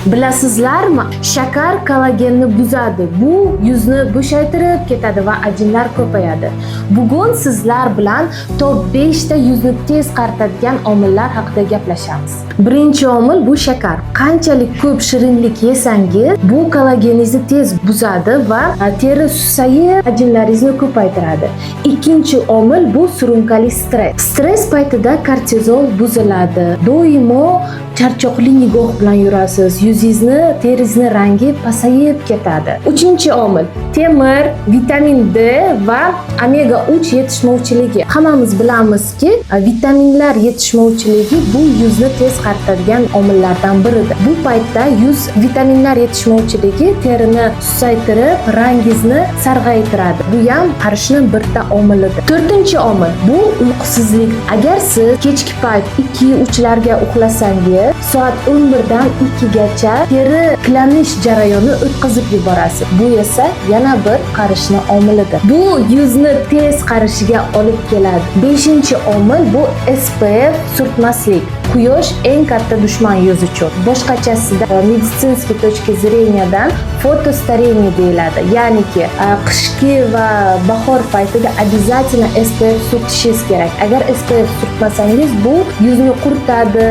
Bilasizlarmi, shakar kollagenni buzadi. Bu yuzni bo'shaytirib ketadi va ajinlar ko'payadi. Bugun sizlar bilan top 5 ta yuzni tez qaritadigan omillar haqida gaplashamiz. Birinchi omil bu shakar. Qanchalik ko'p shirinlik yesangiz, bu kollageningizni tez buzadi va teri susayib, ajinlaringizni ko'paytiradi. Ikkinchi omil bu surunkali stress. Stress paytida kortizol buziladi. Doimo charchoqli nigoh bilan yurasiz. Yuzingizni, teringizni rangi pasayib ketadi. Uchinchi omil temir, vitamin D va omega 3 yetishmovchiligi. Hammamiz bilamizki, vitaminlar yetishmovchiligi bu yuzni tez qaritadigan omillardan biridir. Bu paytda yuz vitaminlar yetishmovchiligi terini susaytirib, rangingizni sarg'aytiradi. Bu ham qarishni bitta omilidir. To'rtinchi omil bu uyqusizlik. Agar siz kechki payt 2-3 larga uxlasangiz, soat 11 dan 2 gacha teri tiklanish jarayoni o'tkazib yuborasiz. Bu esa yana bir qarishni omilidir. Bu yuzni tez qarishiga olib keladi. Beshinchi omil bu SPF surtmaslik. Quyosh eng katta dushman yuz uchun. Boshqachasida, медицинский точки зрения dan фотостарение deyiladi. Ya'niki qishki va bahor paytida обязательно SPF surtishingiz kerak. Agar SPF surtmasangiz, bu yuzni quritadi,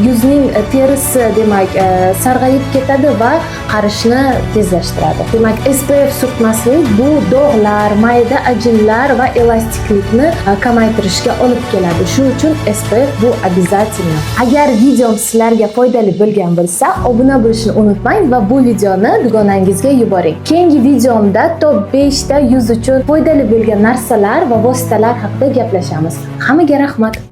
yuzning terisi, demak, sarg'ayib ketadi va qarishni tezlashtiradi. Demak, SPF surtmaslik bu dog'lar, mayda ajinlar va elastiklikni kamaytirishga olib keladi. Shuning uchun SPF bu обязательно. Agar videom sizlarga foydali bo'lgan bo'lsa, obuna bo'lishni unutmang va bu videoni dugonangizga yuboring. Keyingi videomda top 5 ta yuz uchun foydali bo'lgan narsalar va vositalar haqida gaplashamiz. Hammaga rahmat.